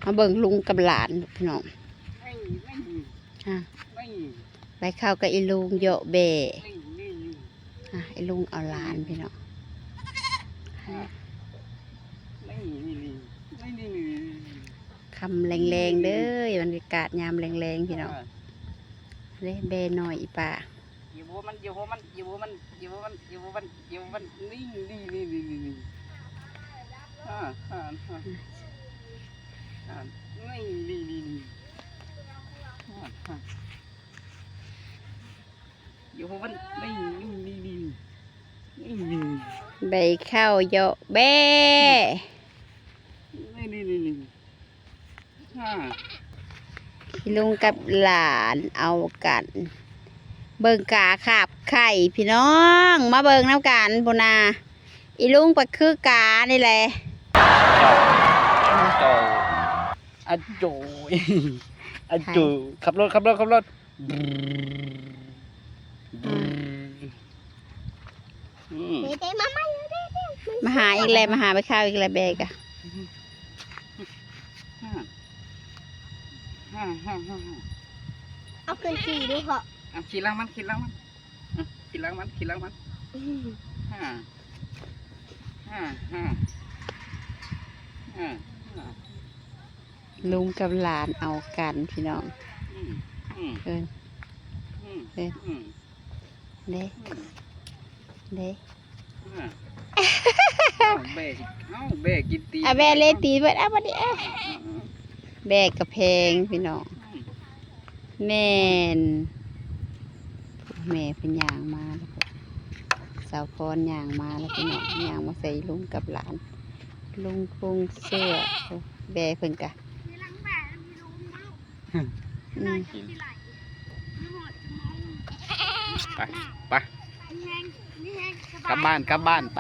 ມາເບິ່ງລຸງກັບຫຼານພີ່ນ້ອງ. ອ່າ ໄປເຂົ້າກັບອີລຸງເຍາະແບ້. ອ່າ ອີລຸງເອົາຫຼານພີ່ນ້ອງ. ຄ່ຳແລງໆເດີ້ ບັນຍາກາດຍາມແລງໆພີ່ນ້ອງ. ເດ້ ແບ້ນ້ອຍອີປ້າ. ຢ່າບໍ່ມັນ ຢ່າບໍ່ມັນ ຢ່າບໍ່ມັນ ຢ່າບໍ່ມັນ ຢ່າບໍ່ມັນ ຢ່າບໍ່ມັນ ນີ້ ນີ້ ນີ້ ນີ້ ນີ້ ນີ້ ອ່າ ອ່າ ອ່າ ອ່າ ນີ້ ນີ້ ນີ້ ນີ້ ອ່າ ອ່າ ຢ່າບໍ່ມັນ ນີ້ ນີ້ ນີ້ ນີ້ ນີ້ ໃບເຂົ້າເຍາະແບ້ ນີ້ ນີ້ ນີ້ ນີ້ ອ່າ ລຸງກັບຫຼານເອົາກັນ ເບິ່ງກາຄາບໄຂ່ພີ່ນ້ອງ ມາເບິ່ງນຳກັນພຸ້ນນາ. ອີລຸງກໍຄືການີ້ແຫຼະ ອາໂຈ ອາໂຈ ຂັບລົດ ຂັບລົດ ຂັບລົດ. ອືມ ເດ ເດ ມາໃໝ່ ເດ ເດ ມາຫາອີກແລ້ວ ມາຫາໄປຂ້າວອີກແລ້ວ ແບກະ ເອົາຂຶ້ນຂີ່ດູເພາະ ອ່ະ ຂີ່ຫຼັງມັນ ຂີ່ຫຼັງມັນ ອ່ະ ຂີ່ຫຼັງມັນ ຂີ່ຫຼັງມັນ ອືມ ລຸງກັບຫຼານເອົາກັນພີ່ນ້ອງ ອືມ ເອີ ອືມ ເອີ ອືມ ເດ້ ອືມ ເດ້ ອ່າ ເອົາແບກ ເອົາແບກກິນຕີນ ອ່ະ ແບກເລຍຕີນເບິດ ອ່ະ ບັດນີ້ ອ່ະ ອ່າ ແບກກະແພງພີ່ນ້ອງ ອືມ ແມ່ນ ແມ່ເພິ່ນຍ່າງມາແລ້ວ ສາວພອນຍ່າງມາແລ້ວພີ່ນ້ອງ ຍ່າງມາໃສ່ລຸງກັບຫຼານ ລຸງປຸງເສື້ອ ແບກເພິ່ນກະ ອືມ ໄປ ໄປ ກັບບ້ານ ກັບບ້ານ ໄປ.